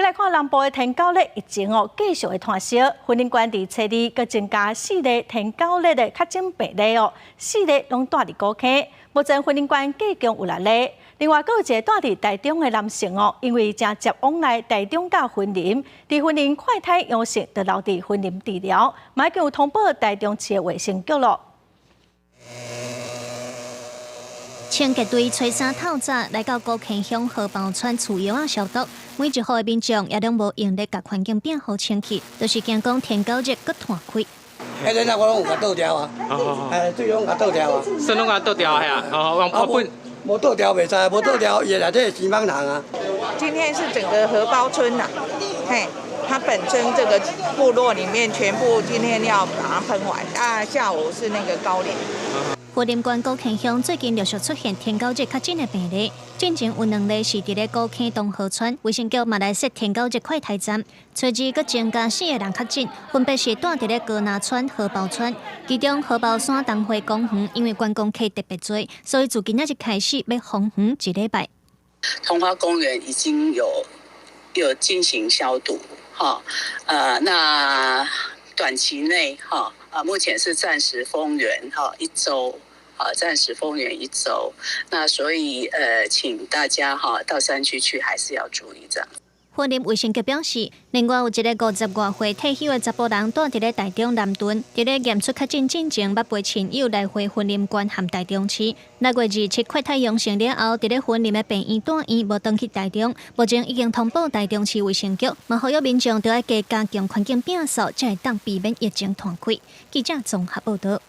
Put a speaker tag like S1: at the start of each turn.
S1: 來看南部的天狗熱疫情哦，繼續會湠燒。雲林縣佇初二閣增加四例天狗熱的確診病例哦，四例攏蹛佇古坑。目前雲林縣計共有六例。另外，閣有一個蹛佇台中的男性哦，因為誠捷往來台中佮雲林，佇雲林快篩陽性，就留佇雲林治療，嘛已經有通報台中市的衛生局咯。
S2: 清潔隊吹衫透早來到古坑鄉荷包村厝藥仔消毒，每一戶的民眾也攏無用咧共環境變予清氣，就是驚講天狗熱閣湠開。
S3: 彼個我攏有共倒掉啊，哎，水攏共倒掉啊。
S4: 水攏共倒掉係啊，哦，我本
S3: 無倒掉袂使，無倒掉伊內底生蠓蟲啊。
S5: 今天是整個荷包村呐，嘿，它本身這個部落裡面全部今天要把它噴完，啊，下午是那個高齡。
S2: 雲林縣古坑鄉最近陸續出現天狗熱確診的病例，進前有兩例是佇咧古坑東河村，衛生局嘛來設天狗熱快篩站，初二閣增加四個人確診，分別是蹛佇咧高林村、荷包村，其中荷包山東花公園因為觀光客特別濟，所以自今仔日開始欲封園一禮拜。
S6: 桐花公園已經有進行消毒，哈，那短期內，哈，啊，目前是暫時封園，哈，一週。啊，暫時封園一週，那所以請大家哈到山區去，還是要注意這樣。
S2: 雲林衛生局表示，另外有一个50外歲退休的查埔人，蹛佇咧台中南屯，佇咧驗出確診進前，捌陪親友來回雲林縣和台中市。6月27快篩陽性了後，佇咧雲林的病院蹛院，無轉去台中，目前已經通報台中市衛生局，嘛呼籲民眾著愛加強環境摒掃，才會當避免疫情傳開。記者綜合報導。